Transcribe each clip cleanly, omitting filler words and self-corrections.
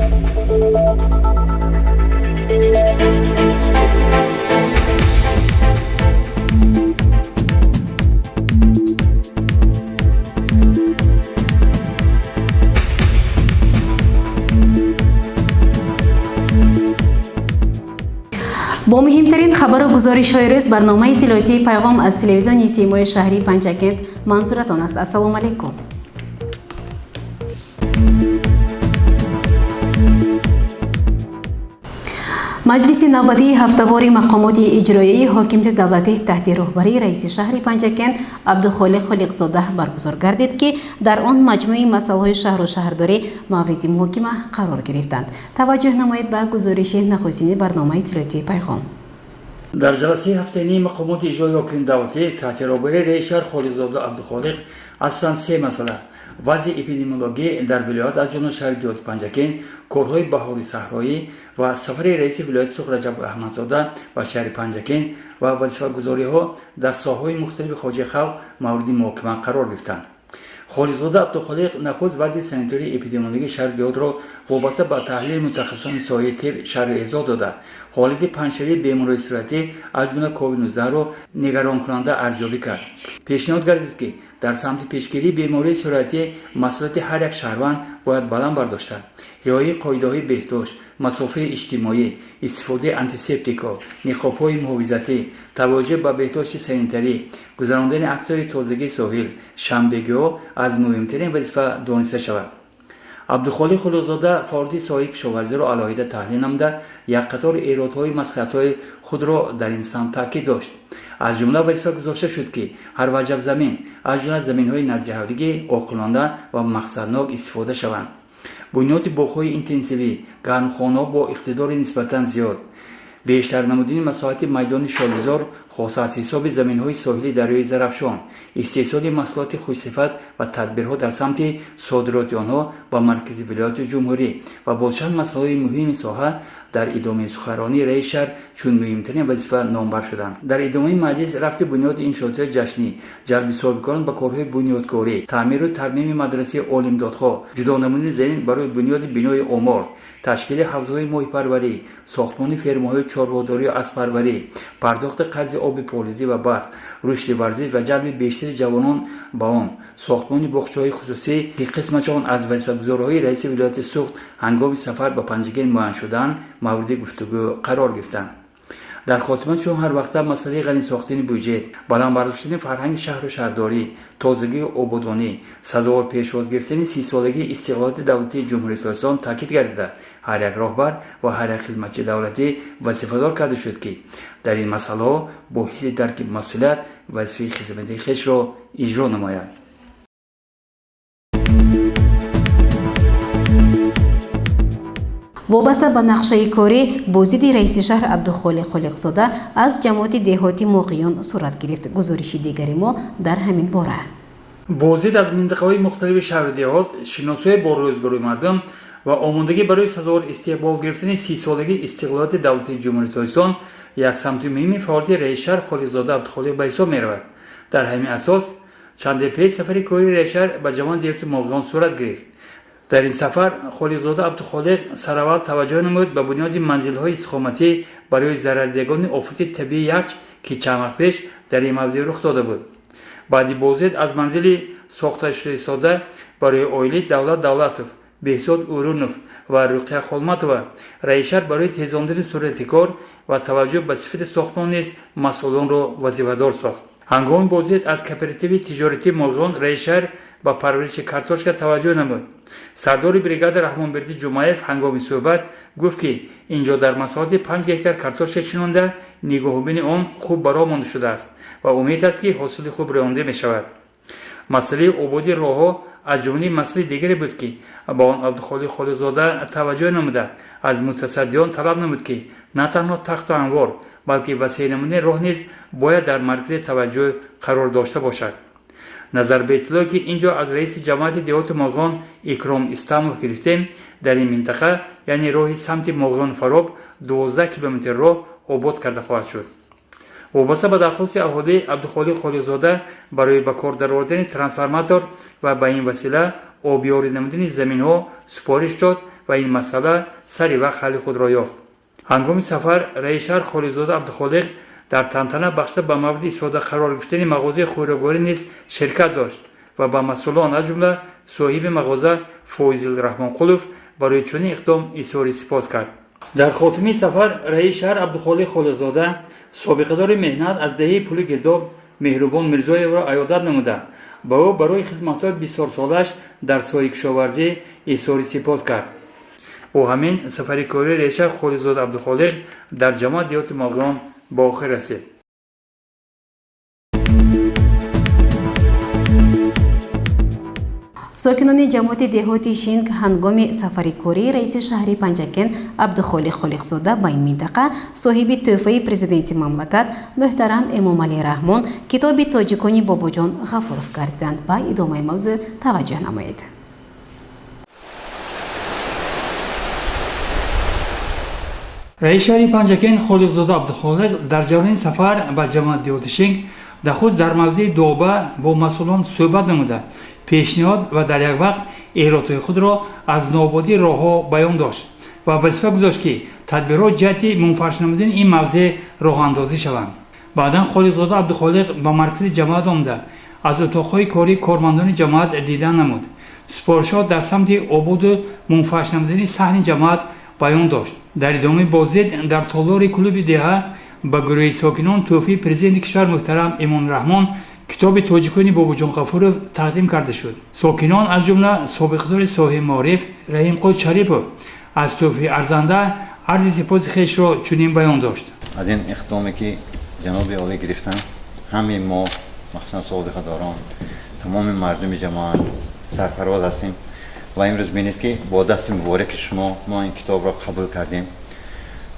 Бо муҳимтарин хабару гузоришҳои рӯз барномаи иттилоотии «Пайғом» аз телевизиони Симои шаҳрии Панҷакент манзуратон аст. Ассалому алайкум. Маҷлиси навбатии ҳафтавори мақомоти иҷроияи ҳокимияти давлатӣ таҳти роҳбарии раиси шаҳри Панҷакент Абдухолиқ Холиқзода баргузор гардид, ки дар он маҷмӯи масъалаҳои шаҳру шаҳрдорӣ мавриди муҳокима қарор гирифтанд. Таваҷҷӯҳ намоед ба гузориши нахустини барномаи иттилоотии «Пайғом». Дар ҷаласаи ҳафтаинии мақомоти иҷроии ҳокимияти давлатӣ таҳти роҳбарии раиси шаҳр Холиқзода Абдухолиқ асосан се масъала: вазъи эпидемиологӣ дар вилоят, аз ҷумла шаҳри деҳоти Панҷакент, корҳои баҳори саҳроӣ ва сафари раиси вилояти Суғд Раҷаб Аҳмадзода ба шаҳри Панҷакент ва вазифагузориҳо дар соҳаҳои мухталифи хоҷагии халқ мавриди муҳокима қарор гирифтанд. Холиқзода Абдухолиқ нахуст вазъи санитарии эпидемиологии шаҳри деҳотро вобаста ба таҳлили мутахассисони соҳаи тиб шарҳу эзоҳ дода, ҳолати паҳншавии бемориҳои сироятӣ, аз ҷумла COVID-19-ро нигаронкунанда арзёбӣ кард. Пешниҳод гардид, ки дар самти пешгирии бемории сироятӣ масъулияти ҳар як шаҳрванд бояд баланд бардошта, риояи қоидаҳои беҳдошт, масофаи иҷтимоӣ, истифодаи антисептикҳо, ниқобҳои муҳофизатӣ, таваҷҷӯҳ ба беҳдошти санитарӣ, гузарондани аксияҳои тозагии соҳил, шанбегиҳо аз муҳимтарин вазифа дониста шавад. Абдухолиқ Холиқзода фаъолияти соҳаи кишоварзиро алоҳида таҳлил намуда, як қатор эродҳои маслиҳатҳои худро дар ин самт таъкид дошт. Аз ҷумла вазифа гузошта шуд, ки ҳар ваҷаб замин, аз ҷумла заминҳои наздиҳавлигӣ, оқилона ва мақсаднок истифода шаванд. Бунёди боғҳои интенсивӣ, гармхонаҳо бо иқтидори нисбатан зиёд, бештар намудани масоҳати майдони шолизор, хоса аз ҳисоби заминҳои соҳили дарёи Зарафшон, истеҳсоли маҳсулоти хушсифат ва тадбирҳо дар самти содироти онҳо ба маркази вилояту ҷумҳурӣ ва бо чанд масъалаҳои муҳими соҳа дар идомаи суханронии раиси шаҳр чун муҳимтарин вазифа номбар шуданд. Дар идомаи маҷлис рафти бунёди иншоотҳои ҷашнӣ, ҷалби соҳибкорон ба корҳои бунёдкорӣ, таъмиру тармими мадрасаи Олимдодхоҳ, ҷудо намудани замин барои бунёди бинои омор, ташкили ҳавзҳои моҳипарварӣ, сохтмони фермаҳои чорводорию аспарварӣ, пардохти қарзи оби полизӣ ва барқ, рушди варзиш ва ҷалби бештари ҷавонон ба он, сохтмони боғчаҳои хусусӣ, ки қисмашон аз вазифагузориҳои раиси вилояти Суғд ҳангоми сафар ба Панҷакент муайян шудаанд, мавриди гуфтугӯ қарор гирифтанд. Дар хотима, чун ҳар вақта, масъалаи ғанӣ сохтани бюҷет, баланд бардоштани фарҳанги шаҳру шаҳрдорӣ, тозагию ободонӣ, сазовор пешвоз гирифтани 30-солагии истиқлолияти давлатии Ҷумҳурии Тоҷикистон таъкид гардида, ҳар як роҳбар ва ҳар як хизматчии давлатӣ вазифадор карда шуд, ки дар ин масъалаҳо бо ҳисси дарки масъулият вазифаи хизматии хешро иҷро намояд. Вобаста ба нақшаи корӣ боздиди раиси шаҳр Абдухолиқ Холиқзода аз ҷамоати деҳоти Моғиён сурат гирифт. Гузориши дигари мо дар ҳамин бора. Боздид аз минтақаҳои мухталифи шаҳру деҳот, шиносоӣ бо рӯзгори мардум ва омодагӣ барои сазовор истиқбол гирифтани 30-солагии истиқлолияти давлатии Ҷумҳурии Тоҷикистон як самти муҳими фаъолияти раиси шаҳр Холиқзода Абдухолиқ ба ҳисоб меравад. Дар ҳамин асос чанде пеш сафари кории раиси шаҳр ба ҷамоати деҳоти Моғиён сурат гирифт. Дар ин сафар Холиқзода Абдухолиқ сараввал таваҷҷӯҳ намуд ба бунёди манзилҳои истиқоматӣ барои зарардидагони офати табиии ярч, ки чанд вақт пеш дар ин мавзеъ рух дода буд. Баъди боздид аз манзили сохташудаистода барои оилаи Давлат Давлатов, Беҳзод Урунов ва Руқия Холматова, раиси шаҳр барои тезондани суръати кор ва таваҷҷӯҳ ба сифати сохтмон низ масъулонро вазифадор сохт. Ҳангоми боздид аз кооперативи тиҷоратии Моғиён раиси шаҳр ба парвариши картошка таваҷҷӯҳ намуд. Сардори бригада Раҳмонбердӣ Ҷумаев ҳангоми суҳбат гуфт, ки ин ҷо дар масоҳати 5 гектар картошка шинонда, нигоҳубини он хуб ба роҳ монда шудааст ва умед аст, ки ҳосили хуб рӯёнда мешавад. Масъалаи ободии роҳҳо аз ҷумлаи масъалаи дигаре буд, ки ба он Абдухолиқ Холиқзода таваҷҷӯҳ намуда, аз мутасаддиён талаб намуд, ки на танҳо тахту ҳамвор, балки васеъ намудани роҳ низ бояд дар маркази таваҷҷӯҳ қарор дошта бошад. Назар ба иттилое, ки ин ҷо аз раиси ҷамоати деҳоти Моғиён Икром Истамов гирифтем, дар ин минтақа, яъне роҳи самти Моғиён Фароб, 12 километр роҳ обод карда хоҳад шуд. Вобаста ба дархости аҳолӣ Абдухолиқ Холиқзода барои ба кор даровардани трансформатор ва ба ин васила обёрӣ намудани заминҳо супориш дод. Ва ин масъала сари вақт ҳалли худро ёфт. Ҳангоми сафар раиси шаҳр Холиқзода Абдухолиқ дар тантана бахшида ба мавриди истифода қарор гирифтани мағозаи хӯрокворӣ низ ширкат дошт ва ба масъулон, аз ҷумла соҳиби мағоза Фоизил Раҳмонқулов, барои чунин иқдом изҳори сипос кард. Дар хотимаи сафар раиси шаҳр Абдухолиқ Холиқзода собиқадори меҳнат аз деҳаи Пули Гирдоб Меҳрубон Мирзоевро аёдат намуда, ба ӯ барои хизматҳои бисёрсолааш дар соҳаи кишоварзӣ изҳори сипос кард. Бо ҳамин сафари кории раиси шаҳр Холиқзода Абдухолиқ дар ҷамоат деҳоти Моғён ба охир расид. Сокинони ҷамоати деҳоти Шинг ҳангоми сафари кории раиси шаҳри Панҷакент Абдухолиқ Холиқзода ба ин минтақа соҳиби тӯҳфаи президенти мамлакат муҳтарам Эмомалӣ Раҳмон, китоби «Тоҷикони» Бобоҷон Ғафуров гардиданд. Ба идомаи мавзӯъ таваҷҷӯҳ намоед. Раиси шаҳри Панҷакент Холиқзода Абдухолиқ дар ҷараёни сафар ба ҷамоат деҳоти Шинг нахуст дар мавзеи Дуоба бо масъулон суҳбат намуда, пешниҳод ва дар як вақт эродҳои худро аз ноободии роҳҳо баён дошт ва вазифа гузошт, ки тадбирҳо ҷиҳати мунфарш намудани ин мавзеъ роҳандозӣ шаванд. Баъдан Холиқзода Абдухолиқ ба маркази ҷамоат омада, аз утоқҳои кории кормандони ҷамоат дидан намуд, супоришҳо дар самти ободу мунфарш намудани саҳни ҷамоат баён дошт. Дар идомаи боздид дар толори клуби деҳа ба гурӯҳи сокинон тӯҳфаи президенти кишвар муҳтарам Эмомалӣ Раҳмон, китоби «Тоҷикони» Бобоҷон Ғафуров тақдим карда шуд. Сокинон, аз ҷумла собиқдори соҳаи маориф Раҳимқул Шарипов, аз тӯҳфаи арзанда арзи сипоси хешро чунин баён дошт. Аз ин иқдоме ки ҷаноби олӣ гирифтанд, ҳамаи мо, махсусан собиқадорон, тамоми мардуми ҷамоат сарфароз ҳастем ва имрӯз бинед, ки бо дасти мубораки шумо мо ин китобро қабул кардем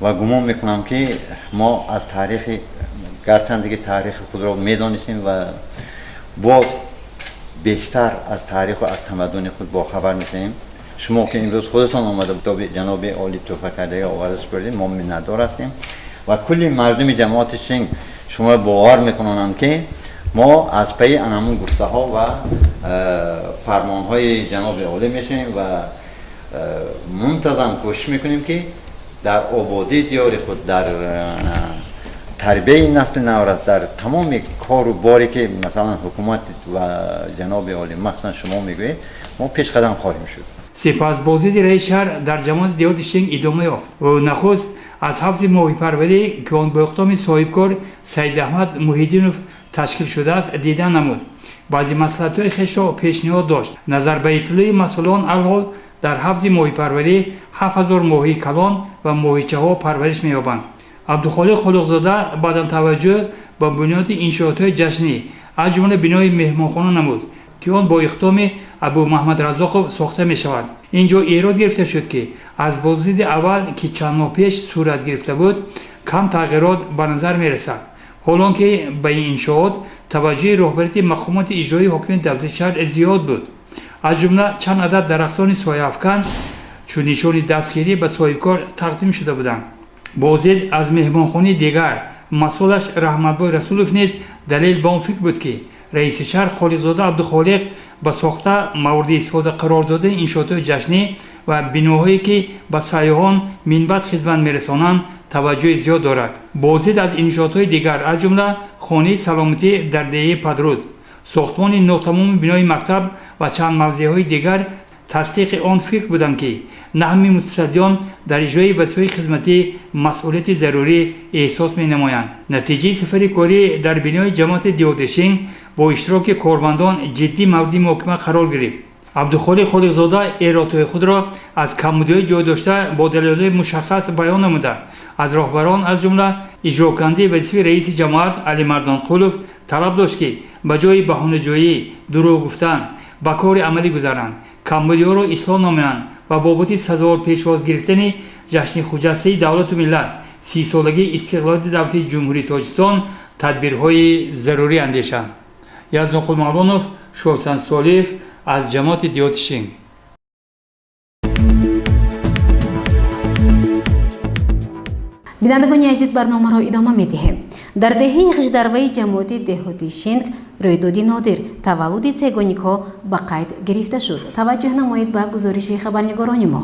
ва гумон мекунам, ки мо аз таърихи, гарчанде ки таърихи худро медонистем, ва боз бештар аз таъриху аз тамаддуни худ бохабар мешавем. Шумо ки имрӯз худатон омада китоби ҷаноби олӣ тӯҳфа кардаги оварда супурдед, мо миннатдор ҳастем ва кулли мардуми ҷамоати Шинг шуморо бовар мекунонанд, ки мо аз пайи анамун гуфтаҳо ва фармонҳои ҷаноби олӣ мешавем ва мунтазам кӯшиш мекунем, ки дар ободии диёри худ, дар тарбияи насли наврас, дар тамоми кору боре ки масалан ҳукумат ва ҷаноби олӣ, махсусан шумо мегӯед, мо пешқадам хоҳем шуд. Сипас боздиди раиси шаҳр дар ҷамоати деҳоти Шинг идома ёфт ва нахуст аз ҳавзи моҳипарварӣ, ки он бо иқдоми соҳибкор Саидаҳмад Муҳиддинов ташкил шудааст, дидан намуд, баъзе маслиҳатҳои хешро пешниҳод дошт. Назар ба иттилои масъулон, алҳол дар ҳавзи моҳипарварӣ 7000 моҳии калон ва моҳичаҳо парвариш меёбанд. Абдухолиқ Холиқзода баъдан таваҷҷӯҳ ба бунёди иншоотҳои ҷашнӣ, аз ҷумла бинои меҳмонхона намуд, ки он бо иқдоми Абумаҳмад Разоқов сохта мешавад. Ин ҷо эрод гирифта шуд, ки аз боздиди аввал, ки чанд моҳ пеш сурат гирифта буд, кам тағйирот ба назар мерасад, ҳол он ки ба ин иншоот таваҷҷӯҳи роҳбарияти мақомоти иҷроии ҳокимияти давлати шаҳр зиёд буд. Аз ҷумла чанд адад дарахтони сояафкан чун нишони дастгирӣ ба соҳибкор тақдим шуда буданд. Боздид аз меҳмонхонаи дигар, масъулаш Раҳматбой Расулов, низ далел ба он фикр буд, ки раиси шаҳр Холиқзода Абдухолиқ ба сохта мавриди истифода қарор додани иншоотҳои ҷашнӣ ва биноҳое, ки ба сайёҳон минбаъд хизмат мерасонанд, таваҷҷӯҳи зиёд дорад. Боздид аз иншоотҳои дигар, аз ҷумла хонаи саломатӣ дар деҳаи Падруд, сохтмони нотамоми бинои мактаб ва чанд мавзеъҳои дигар тасдиқи он фикр буданд, ки наҳми мутасаддиён дар иҷрои вазифаи хизматӣ масъулияти зарурӣ эҳсос менамоянд. Натиҷаи сафари корӣ дар бинои ҷамоати деҳоти Шинг бо иштироки кормандон ҷиддӣ мавриди муҳокима қарор гирифт. Абдухолиқ Холиқзода эродҳои худро аз камбудиҳои ҷой дошта бо далелҳои мушаххас баён намуда, аз роҳбарон, аз ҷумла иҷрокунандаи вазифаи раиси ҷамоат Алимардон Қулов, талаб дошт, ки ба ҷои баҳонаҷӯӣ, дурӯғ гуфтан, ба кори амалӣ гузаранд, камбудиҳоро ислоҳ намоянд ва бобати сазовор пешвоз гирифтани ҷашни хуҷастаи давлату миллат, 30-солагии истиқлолияти давлати Ҷумҳурии Тоҷикистон тадбирҳои зарурӣ андешанд. Яздонқул Мавлонов, Шоҳсан Солиев аз ҷамоати деҳоти Шинг. Бинандагони азиз, барномаро идома медиҳем. Дар деҳаи Ғиждарваи ҷамоати деҳоти Шинг рӯйдоди нодир, таваллуди сегоникҳо, ба қайд гирифта шуд. Таваҷҷӯҳ намоед ба гузориши хабарнигорони мо.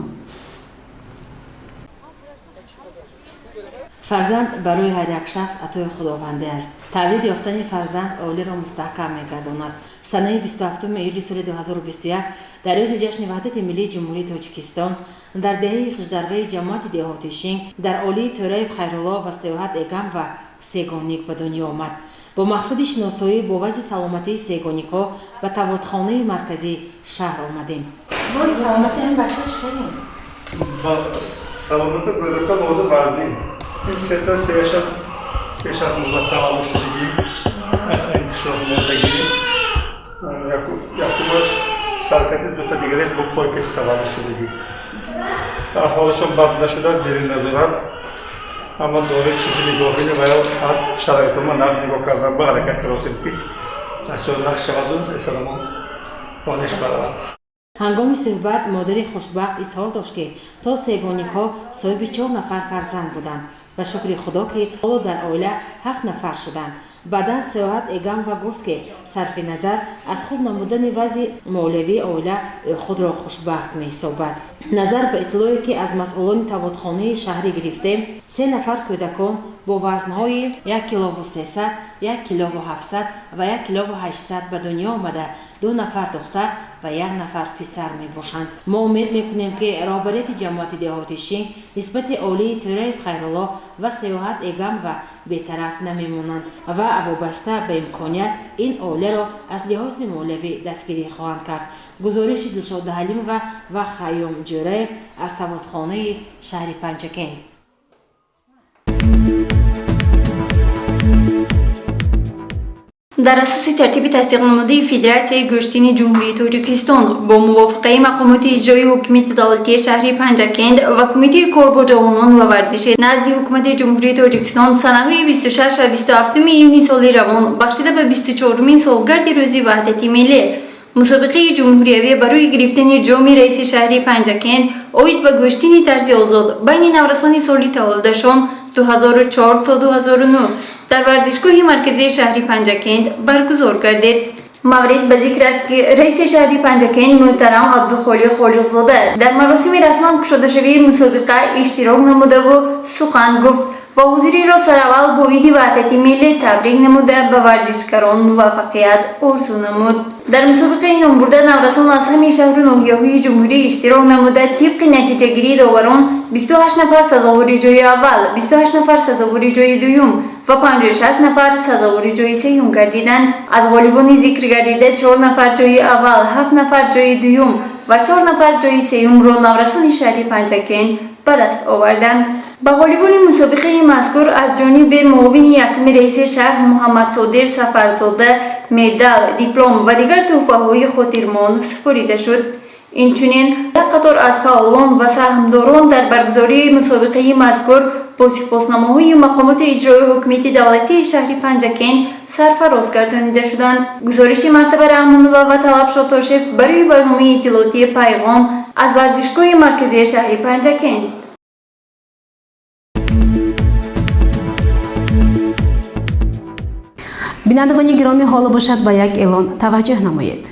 Фарзанд барои ҳар як шахс атои худовандӣ аст. Тавлид ёфтани фарзанд оиларо мустаҳкам мегардонад. Санаи 27 июли соли 2021 дар рӯзи ҷашни Ваҳдати Миллии Ҷумҳурии Тоҷикистон дар деҳаи Хиждарваи ҷамоати деҳоти Шинг дар оилаи Тӯраев Хайрулло ва Сеёҳат Эгамова сегоник ба дунё омад. Бо мақсади шиносоӣ бо вазъи саломатии сегоникҳо ба таводхонаи марказии шаҳр омадем. Бози саломатии ҳам бача чӣ хеле? Саломати гӯдака ҳозир вазнин. Ин сета сеяша пеш аз муҳлат таваллуд шудагӣ, инкишоф мондагӣ. Якумаш саркати, дута дигараш бо пой пеш таваллуд шудагӣ. Ҳолашон бад нашуда, зери назорат, аммо дори чизи нигоҳини ва ё аз шароитома нағз нигоҳ кардан ба ҳаракат каросем, ки бачаҳо нағз шаваду эсаламон дониш баравад. Ҳангоми суҳбат модари хушбахт изҳор дошт, ки то сегоникҳо соҳиби чор нафар фарзанд буданд. Ба шукри Худо, ки ҳоло дар оила ҳафт нафар шуданд. Баъдан Сеёҳат Эгамова гуфт, ки сарфи назар аз хуб намудани вазъи молиявии оила, ӯ худро хушбахт меҳисобад. Назар ба иттилое, ки аз масъулони таводхонаи шаҳрӣ гирифтем, се нафар кӯдакон бо вазнҳои 1 килову 300, 1 килову 700 ва 1 килову 800 ба дунё омада, ду нафар духтар ва як нафар писар мебошанд. Мо умед мекунем, ки роҳбарияти ҷамоати деҳоти Шинг нисбати оилаи Тӯраев Хайрулло ва Сеёҳат Эгамова бетараф намемонанд ва вобаста ба имконият ин оиларо аз лиҳози молиявӣ дастгирӣ хоҳанд кард. Гузориши Дилшода Ҳалимова ва Хайём Ҷӯраев аз саводхонаи шаҳри Панҷакент. Дар асоси тартиби тасдиқнамудаи Федератсияи гӯштини Ҷумҳурии Тоҷикистон бо мувофиқаи мақомоти иҷроии ҳокимияти давлатии шаҳри Панҷакент ва Кумитаи кор бо ҷавонон ва варзиши назди Ҳукумати Ҷумҳурии Тоҷикистон, санаҳои 26 ва 27 июни соли равон, бахшида ба 24-умин солгарди Рӯзи Ваҳдати Миллӣ, мусобиқаи ҷумҳуриявӣ барои гирифтани ҷоми раиси шаҳри Панҷакент оид ба гӯштини тарзи озод байни наврасони соли таваллудашон 2004 то 2009 дар варзишгоҳи марказии шаҳри Панҷакент баргузор гардид. Маврид ба зикр аст, ки раиси шаҳри Панҷакент муҳтарам Абдухолиқ Холиқзода дар маросими расман кушодашавии мусобиқа иштирок намудаву сухан гуфт ва ҳозириро сараввал бо Иди Ваҳдати Миллӣ табрик намуда, ба варзишгарон муваффақият орзу намуд. Дар мусобиқаи номбурда наврасон аз ҳамаи шаҳру ноҳияҳои ҷумҳурӣ иштирок намуда, тибқи натиҷагирии доварон 28 нафар сазовори ҷои аввал, 28 нафар сазовори ҷои дуюм ва 56 нафар сазовори ҷои сеюм гардиданд. Аз ғолибони зикр гардида чор нафар ҷои аввал, ҳафт нафар ҷои дуюм ва чор нафар ҷои сеюмро наврасони шаҳри Панҷакент ба даст оварданд. Ба ғолибони мусобиқаи мазкур аз ҷониби муовини якуми раиси шаҳр Муҳаммадсодир Сафарзода медал, диплом ва дигар тӯҳфаҳои хотирмон супорида шуд. Инчунин як қатор аз фаъолон ва саҳмдорон дар баргузории мусобиқаи мазкур бо сипосномаҳои мақомоти иҷроии ҳокимияти давлатии шаҳри Панҷакент сарфароз гардонида шуданд. Гузориши Мартаба Раҳмонова ва Талаб Шотошев барои барномаи иттилоотии «Пайғом» аз варзишгоҳи марказии шаҳри Панҷакент. Бинандагони гиромӣ, ҳоло бошад, ба як эълон таваҷҷӯҳ намоед.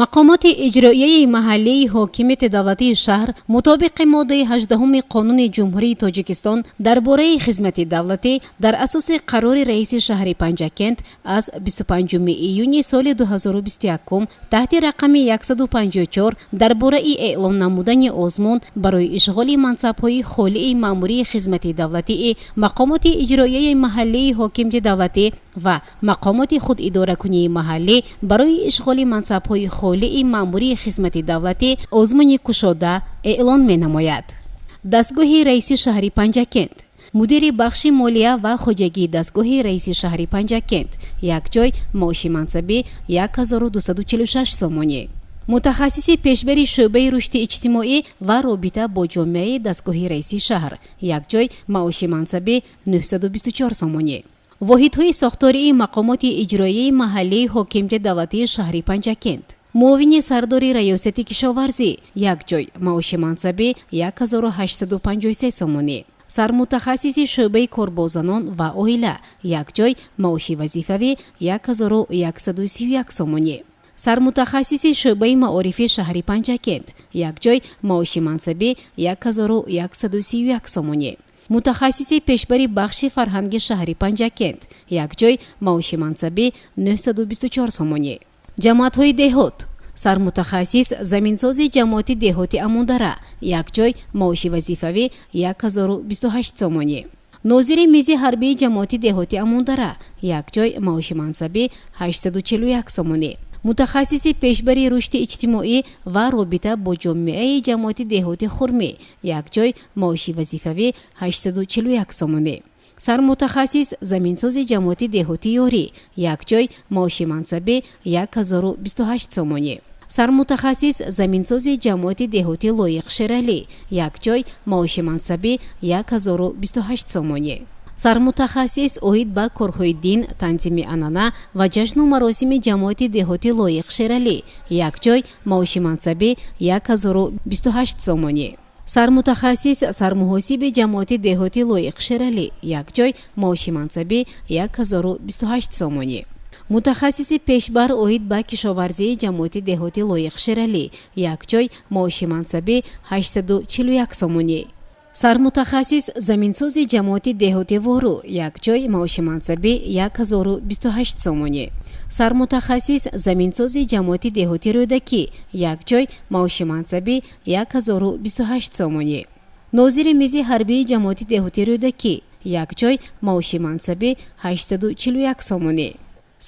Мақомоти иҷроияи маҳаллии ҳокимияти давлатии шаҳр мутобиқи моддаи 18-уми Қонуни Ҷумҳурии Тоҷикистон дар бораи хизмати давлатӣ дар асоси қарори раиси шаҳри Панҷакент аз 25 июни соли 2021 таҳти рақами 154 дар бораи эълон намудани озмун барои ишғоли мансабҳои холии маъмурии хизмати давлатии мақомоти иҷроияи маҳаллии ҳокимияти давлатӣ ва мақомоти худидоракунии маҳаллӣ барои ишғоли мансабҳои холии маъмурии хизмати давлатӣ озмуни кушода эълон менамояд. Дастгоҳи раиси шаҳри Панҷакент, мудири бахши молия ва хоҷагии дастгоҳи раиси шаҳри Панҷакент, як ҷой, маоши мансабӣ 1246 сомонӣ. Мутахассиси пешбари шӯъбаи рушди иҷтимоӣ ва робита бо ҷомеаи дастгоҳи раиси шаҳр, як ҷой, маоши мансабӣ 924 сомонӣ. Воҳидҳои сохтории мақомоти иҷроияи маҳаллии ҳокимияти давлатии шаҳри Панҷакент, муовини сардори раёсати кишоварзӣ, як ҷой, маоши мансабӣ 1853 сомонӣ. Сармутахассиси шӯъбаи корбозанон ва оила, як ҷой, маоши вазифавӣ 1131 сомонӣ. Сармутахассиси шӯъбаи маорифи шаҳри Панҷакент, як ҷой, маоши мансабӣ 1131 сомонӣ. Мутахассиси пешбари бахши фарҳанги шаҳри Панҷакент, якҷой, маоши мансабӣ 924 сомонӣ. Ҷамоатҳои деҳот: сармутахассис заминсози ҷамоати деҳоти Амудара, якҷой, маоши вазифавӣ 1028 сомонӣ. Нозири мизи ҳарбии ҷамоати деҳоти Амудара, якҷой, маоши мансабӣ 841 сомонӣ. Мутахассиси пешбари рушди иҷтимоӣ ва робита бо ҷомеаи ҷамоати деҳоти Хурмӣ, якҷой, маоши вазифавӣ 841 сомонӣ. Сармутахассис заминсози ҷамоати деҳоти Ёрӣ, якҷой, маоши мансабӣ 1028 сомонӣ. Сармутахассис заминсози ҷамоати деҳоти Лоиқ Шералӣ, якҷой, маоши мансабӣ 1028 сомонӣ. Сармутахассис оид ба корҳои дин, танзими анъана ва ҷашну маросими ҷамоати деҳоти Лоиқ Шералӣ, якҷой, маоши мансабӣ 1028 сомонӣ. Сармутахассис сармуҳосиби ҷамоати деҳоти Лоиқ Шералӣ, якҷой, маоши мансабӣ 1028 сомонӣ. Мутахассиси пешбар оид ба кишоварзии ҷамоати деҳоти Лоиқ Шералӣ, якҷой, маоши мансабӣ 841 сомонӣ. Сармутахассис заминсози ҷамоати деҳоти Вору, якҷой, маоши мансабӣ 1028 сомонӣ. Сармутахассис заминсози ҷамоати деҳоти Рӯдакӣ, якҷой, маоши мансабӣ 1028 сомонӣ. Нозири мизи ҳарбии ҷамоати деҳоти Рӯдакӣ, якҷой, маоши мансабӣ 841 сомонӣ.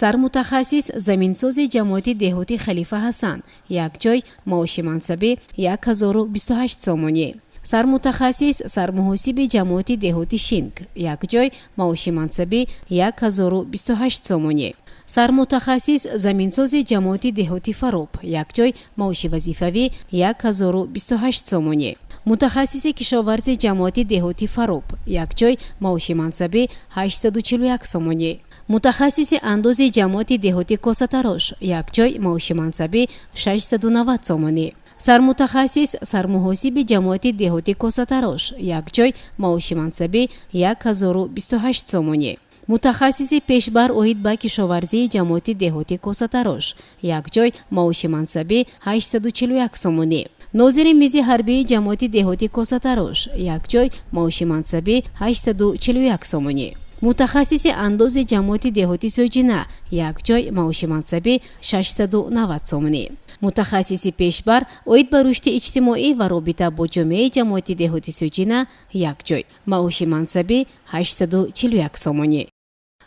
Сармутахассис заминсози ҷамоати деҳоти Халифа Ҳасан, якҷой, маоши мансабӣ 1028 сомонӣ. Сармутахассис сармуҳосиби ҷамоати деҳоти Шинк, якҷой, маоши мансабӣ 1028 сомонӣ. Сармутахассис заминсози ҷамоати деҳоти Фароб, якҷой, маоши вазифавӣ 1028 сомонӣ. Мутахассиси кишоварзи ҷамоати деҳоти Фароб, якҷой, маоши мансабӣ 841 сомонӣ. Мутахассиси андози ҷамоати деҳоти Косатарош, якҷой, маоши мансабӣ 690 сомонӣ. Сармутахассис сармуҳосиби ҷамоати деҳоти Косатарош, якҷой, маоши мансабӣ 1028 сомонӣ. Мутахассиси пешбар оид ба кишоварзии ҷамоати деҳоти Косатарош, якҷой, маоши мансабӣ 841 сомонӣ. Нозири мизи ҳарбии ҷамоати деҳоти Косатарош, якҷой, маоши мансабӣ 841 сомонӣ. Мутахассиси андози ҷамоати деҳоти Соҷина, якҷой, маоши мансабӣ 690 сомонӣ. Мутахассиси пешбар оид ба рушди иҷтимоӣ ва робита бо ҷомеаи ҷамоати деҳоти Соҷина, якҷой, маоши мансабӣ 841 сомонӣ.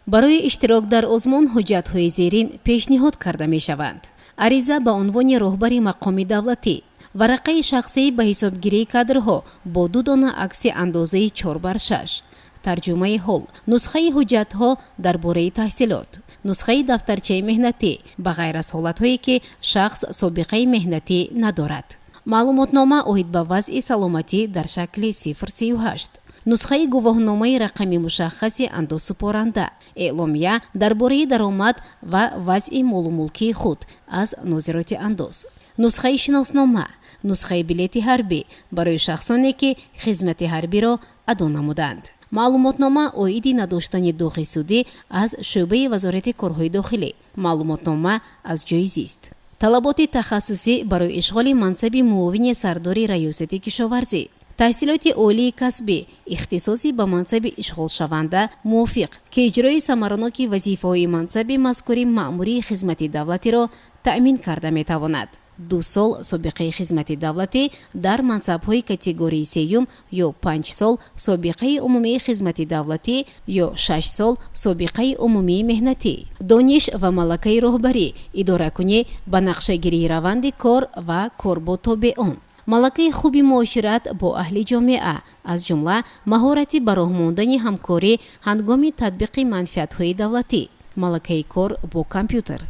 Барои иштирок дар озмун ҳуҷҷатҳои зерин пешниҳод карда мешаванд: ариза ба унвони роҳбари мақоми давлатӣ, варақаи шахсӣ ба ҳисобгирии кадрҳо бо ду дона акси андозаи 4 бар 6, тарҷумаи ҳол, нусхаи ҳуҷҷатҳо дар бораи таҳсилот, нусхаи дафтарчаи меҳнатӣ, ба ғайр аз ҳолатҳое ки шахс собиқаи меҳнатӣ надорад, маълумотнома оид ба вазъи саломатӣ дар шакли 038, нусхаи гувоҳномаи рақами мушаххаси андозсупоранда, эъломия дар бораи даромад ва вазъи молу мулкии худ аз нозироти андоз, нусхаи шиноснома, нусхаи билети ҳарбӣ барои шахсоне ки хизмати ҳарбиро адо намуданд, маълумотнома оиди надоштани доғи судӣ аз шӯъбаи Вазорати корҳои дохилӣ, маълумотнома аз ҷои зист. Талаботи тахассусӣ барои ишғоли мансаби муовини сардори раёсати кишоварзӣ: таҳсилоти олии касбӣ, ихтисоси ба мансаби ишғолшаванда мувофиқ, ки иҷрои самараноки вазифаҳои мансаби мазкури маъмурии хизмати давлатиро таъмин карда метавонад, 2 сол собиқаи хизмати давлатӣ дар мансабҳои категорияи сеюм ё 5 сол собиқаи умумии хизмати давлатӣ ё 6 сол собиқаи умумии меҳнатӣ, дониш ва малакаи роҳбарӣ, идоракунӣ, ба нақшагирии раванди кор ва кор бо тобеон, малакаи хуби муошират бо аҳли ҷомеа, аз ҷумла маҳорати ба роҳ мондани ҳамкорӣ ҳангоми татбиқи манфиатҳои давлатӣ, малакаи кор бо компютер.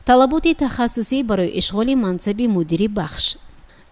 Талаботи тахассусӣ барои ишғоли мансаби мудири бахш: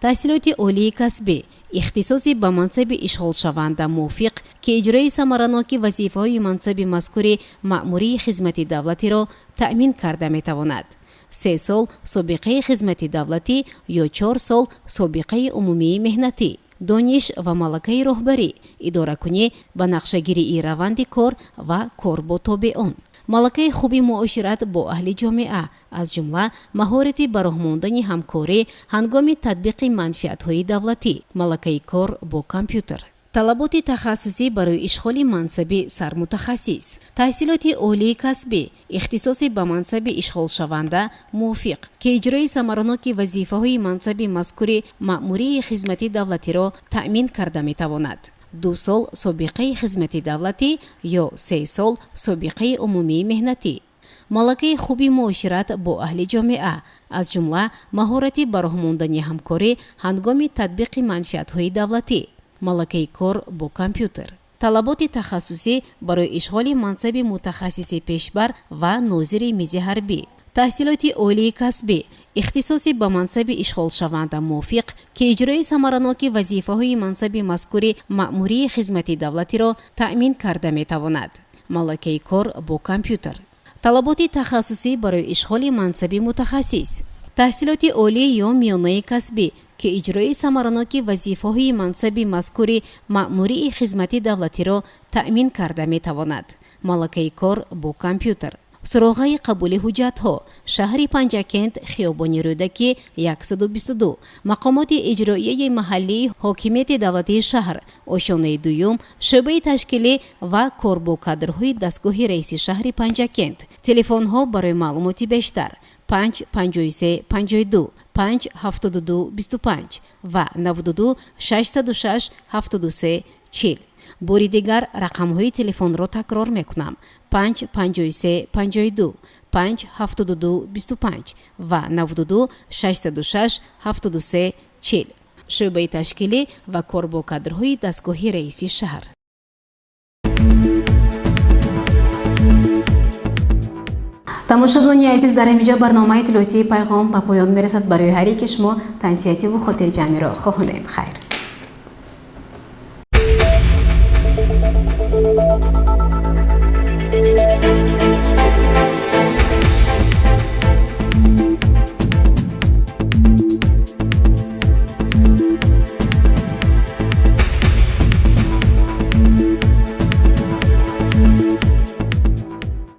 таҳсилоти олии касбӣ, ихтисоси ба мансаби ишғолшаванда мувофиқ, ки иҷрои самараноки вазифаҳои мансаби мазкури маъмурии хизмати давлатиро таъмин карда метавонад, 3 сол собиқаи хизмати давлатӣ ё 4 сол собиқаи умумии меҳнатӣ, дониш ва малакаи роҳбарӣ, идоракунӣ, ба нақшагирии раванди кор ва кор бо тобеон, малакаи хуби муошират бо аҳли ҷомеа, аз ҷумла маҳорати ба роҳ мондани ҳамкорӣ ҳангоми татбиқи манфиатҳои давлатӣ, малакаи кор бо компютер. Талаботи тахассусӣ барои ишғоли мансаби сармутахассис: таҳсилоти олии касбӣ, ихтисоси ба мансаби ишғолшаванда мувофиқ, ки иҷрои самараноки вазифаҳои мансаби мазкури маъмурии хизмати давлатиро таъмин карда метавонад. 2 сол собиқаи хизмати давлатӣ ё 3 сол собиқаи умумии меҳнатӣ. Малакаи хуби муошират бо аҳли ҷомеа, аз ҷумла маҳорати ба роҳ мондани ҳамкорӣ ҳангоми татбиқи манфиатҳои давлатӣ. Малакаи кор бо компютер. Талаботи тахассусӣ барои ишғоли мансаби мутахассиси пешбар ва нозири мизи ҳарбӣ: таҳсилоти олии касбӣ, ихтисоси ба мансаби ишғолшаванда мувофиқ, ки иҷрои самараноки вазифаҳои мансаби мазкури маъмурии хизмати давлатиро таъмин карда метавонад. Малакаи кор бо компютер. Талаботи тахассусӣ барои ишғоли мансаби мутахассис: таҳсилоти олӣ ё миёнаи касбӣ, ки иҷрои самараноки вазифаҳои мансаби мазкури маъмурии хизмати давлатиро таъмин карда метавонад. Малакаи кор бо компютер. Суроғаи қабули ҳуҷҷатҳо: шаҳри Панҷакент, хиёбони Рӯдакӣ, 122, мақомоти иҷроияи маҳаллии ҳокимияти давлатии шаҳр, ошёнаи дуюм, шӯъбаи ташкилӣ ва кор бо кадрҳои дастгоҳи раиси шаҳри Панҷакент. Телефонҳо барои маълумоти бештар: 5 53 52, 5 72 25 ва 92 606 73 40. Бори дигар рақамҳои телефонро такрор мекунам: 5 53 52, 5 72 25 ва 92 606 73 40. Шӯъбаи ташкилӣ ва кор бо кадрҳои дастгоҳи раиси шаҳр. Тамошобинони азиз, дар ҳамин ҷо барномаи иттилоотии «Пайғом» ба поён мерасад. Барои ҳар яки шумо тансиҳативу хотирҷамъиро хоҳонем. Хайр.